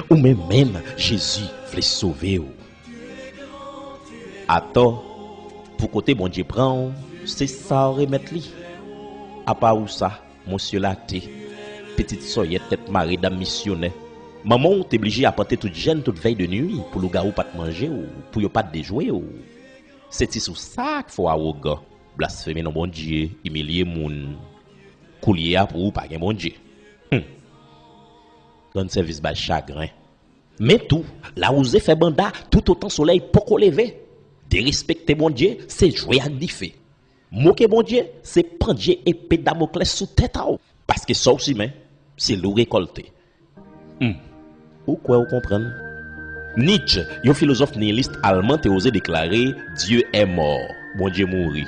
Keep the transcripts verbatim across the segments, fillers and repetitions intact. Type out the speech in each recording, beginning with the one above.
Ou menm menm, Jezi vle sove w. Atò, pou kote Bondye pran w, se sa w remèt li. Apa ou sa, monsye late, pitit sòyèt tèt mare dam misyonè. Manman w te blije apante tout jèn tout vèy de nwi pou lougawou pa t manje w, pou yo pa t dejwe w. Se ti sou sa k fè w awogan, blasfeme non Bondye, imilye moun. Koulye a pou ou pa gen Bondye. Hum. Rann sèvis bay chagren. Men tou, lawouze fè banda toutotan solèy poko leve. Derespekte Bondye, se jwe ak dife. Moke Bondye, se pandye epe Damoklès sou tèt a w. Paske sa w simen, se li w rekòlte. Hmm. Ou kwè w konprann? Nietzsche, yon filozòf niyilis alman, te oze deklare, Dieu est mort. Bondye mouri.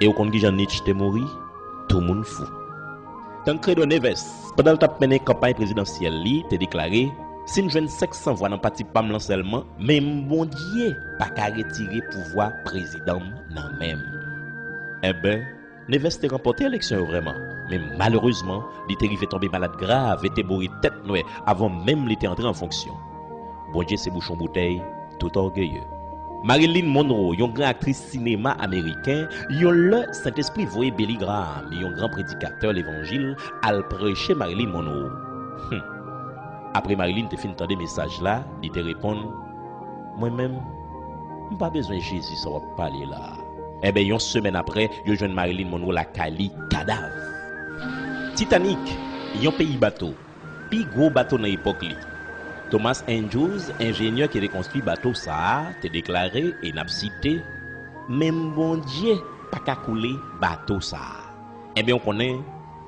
E w konn kijan Nietzsche te mouri? Tou moun fou. Tancredo Neves, pandan l t ap mennen kanpay prezidansyèl li, te deklare, si m jwenn senk san vwa nan pati pa m lan sèlman, menm Bondye pa ka retire pouvwa prezidan m nan men m. Enben, Neves te ranpòte eleksyon yo vrèman, men malerezman, li te rive tonbe malad grav e te mouri tèt nwè avan menm li te antre an fonksyon. Bondye se bouchon boutèy tout ògeye. Marilyn Monroe, yon gran aktris sinema ameriken, yon lè Sentespri voye Billy Graham, yon gran predikatè levanjil, al preche Marilyn Monroe. Hum. Apre Marilyn te fin tande mesaj la, li te reponn, mwen menm, m pa bezwen Jezi sa w ap pale la a. Enben, yon semèn apre, yo jwenn Marilyn Monroe lakay li, kadav. Titanic, yon peyi bato, pi gwo bato nan epòk li. Thomas Andrews, enjenyè ki te konstwi bato sa a, te deklare, e n ap site, menm Bondye pa ka koule bato sa a. Enben, w konnen,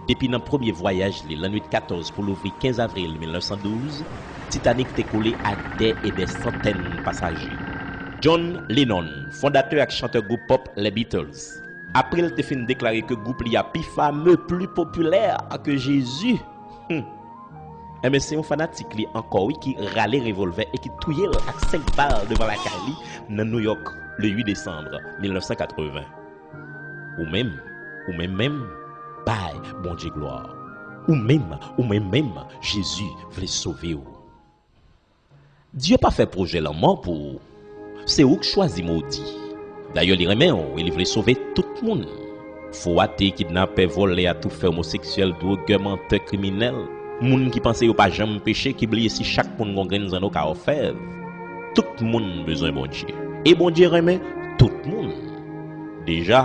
depi nan premye vwayaj li, lannwit katòz pou louvri kenz avril mil nèf san douz, Titanic te koule ak dè e dè santèn pasaje. John Lennon, fondatè ak chantè gwoup pòp Les Beatles, apre l te fin deklare ke gwoup li a pi fame, pli popilè ke Jezi, hmm, enben, se yon fanatik li ankò, wi, ki rale revòlvè e ki touye l ak senk bal devan lakay li nan New York, le uit desanm mil nèf san katreven. Ou menm, ou menm menm, bay Bondye glwa. Ou menm, ou menm menm, Jezi vle sove w. Dye pa fè pwojè lanmò pou ou. Se ou k chwazi modi. Dayè, li renmen w e li vle sove tout moun. Fo ate, kidnapè, vòlè, atoufè, omoseksyèl, dwogè, mantè, kriminèl, moun ki panse yo pa janm peche, ki bliye si chak moun gon grenn zanno ka òfèv. Tout moun bezwen Bondye. E Bondye renmen tout moun. Deja,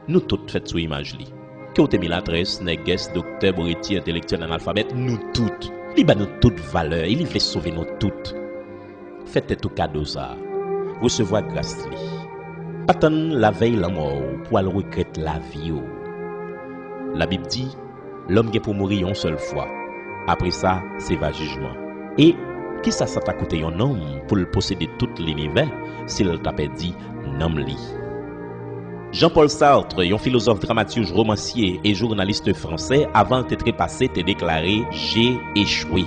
nou tout fèt sou imaj li. Ke w te milatrès, nègès, doktè, boreti, entelektyèl, analfabèt, nou tout. Li ba nou tout valè e li vle sove nou tout. Fè tèt ou kado sa a. Resevwa gras li. Pa tann lavèy lanmò w pou w al regrèt lavi w. Labib di, lòm gen pou mouri yon sèl fwa. Apre sa, se va jijman. E kisa sa ta koute yon nonm pou l posede tout linivè si l ta pèdi nanm li? Jean-Paul Sartre, yon filozòf, dramatij, romansye e jounalis fransè, avan l te trepase, te deklare, j'ai échoué.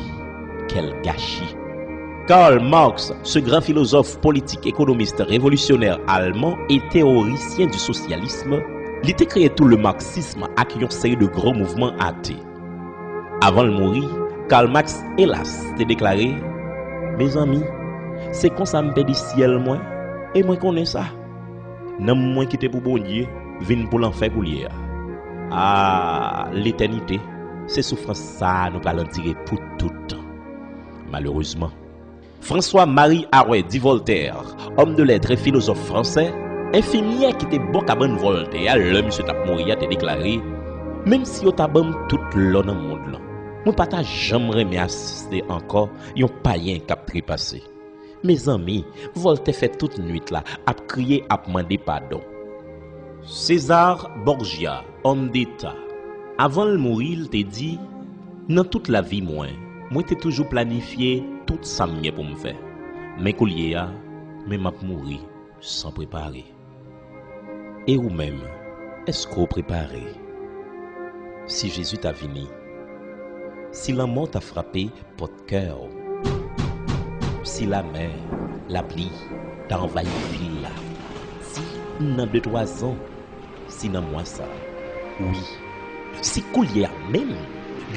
Quel gâchis! Karl Marx, ce grand philosophe politique, économiste, révolutionnaire allemand et théoricien du socialisme, li te kreye tou le marxisme ak yon seri de gwo mouvman ate. Avan l mouri, Karl Marx, elas, te deklare, mezanmi, se konsa m pèdi syèl mwen, e mwen konnen sa. Nanm mwen ki te pou Bondye vin pou lanfè koulye a. A, letènite, se soufrans sa a nou pral andire pou tout tan. Malerezman, François-Marie Arouet dit Voltaire, homme de lettres et philosophe français, enfimyè ki te bò kabann Voltaire a lè misye t ap mouri a te deklare, menm si yo ta ban m tout lò nan mond lan, mwen pa ta janm renmen asiste ankò yon payen k ap trepase. Mezanmi, Voltaire fè tout nwit la ap kriye, ap mande padon. César Borgia, homme d'État, avan l mouri, l te di, nan tout lavi mwen, mwen te toujou planifye tout sa m gen pou m fè. Men koulye a, men m ap mouri san prepare. E ou menm, èske w prepare? Si Jezi ta vini, si lanmò ta frape pòt kè w, si lamè, lapli ta anvayi vil la, si nan de twa zan, si nan mwa sa, wi, si koulye a menm,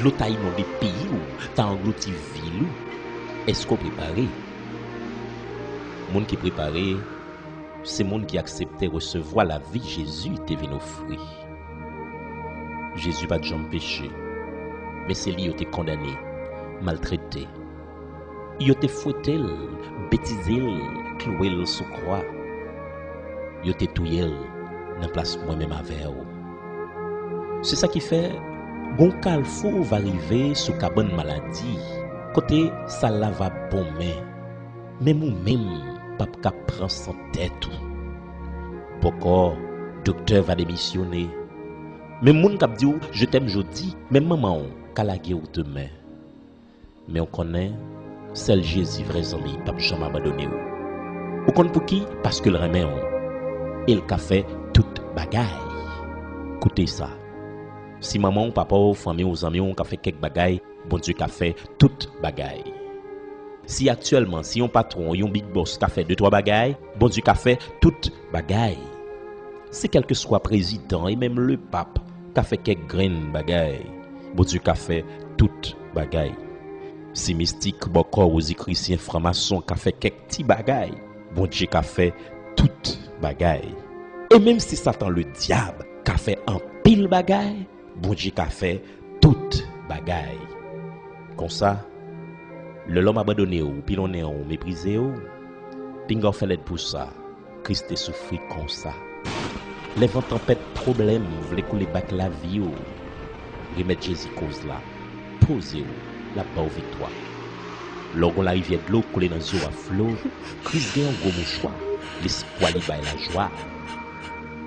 dlo ta inonde peyi w, ta anglouti vil ou, Èske w prepare? Moun ki prepare, se moun ki aksepte resevwa lavi Jezi te vin ofri. Jezi pa t janm peche, men se li yo te kondane, maltrete. Yo te fwete l, betize l, klouwe l sou kwa. Yo te touye l nan plas mwen menm avè w. Se sa ki fè, gon kalfou va rive sou kabann maladi, kote sal la va bonmen. Menm ou menm p ap ka pran san tèt ou. Bòkò, doktè va demisyone. Menm moun k ap di w je t'aime jodi, menm manman w ka lage w demen. Men w konnen, sèl Jezi vrè zanmi p ap janm abandone w. Ou konn pouki? Paske l renmen w. E l ka fè tout bagay. Koute sa. Si manman w, papa w, fanmi w, zanmi w ka fè kèk bagay, Bondye ka fè tout bagay. Si aktyèlman, si yon patwon, yon big boss ka fè de twa bagay, Bondye ka fè tout bagay. Si kèlkeswa prezidan e menm lepap ka fè kèk grenn bagay, Bondye ka fè tout bagay. Si mistik, bòkò, wozikrisyen, franmason ka fè kèk ti bagay, Bondye ka fè tout bagay. E menm si Satan Ledyab ka fè anpil bagay, Bondye ka fè tout bagay. Konsa, lè lòm abandone w, pilonnen w, meprize w, pinga w fè lèd pou sa. Kris te soufri konsa. Lè van tanpèt pwoblèm vle koule bak lavi w, remèt Jezi koz la. Poze w, l ap ba w viktwa. Lè w gon larivyè dlo koule nan zye w a flo, Kris gen yon gwo mouchwa. Lespwa li bay lajwa.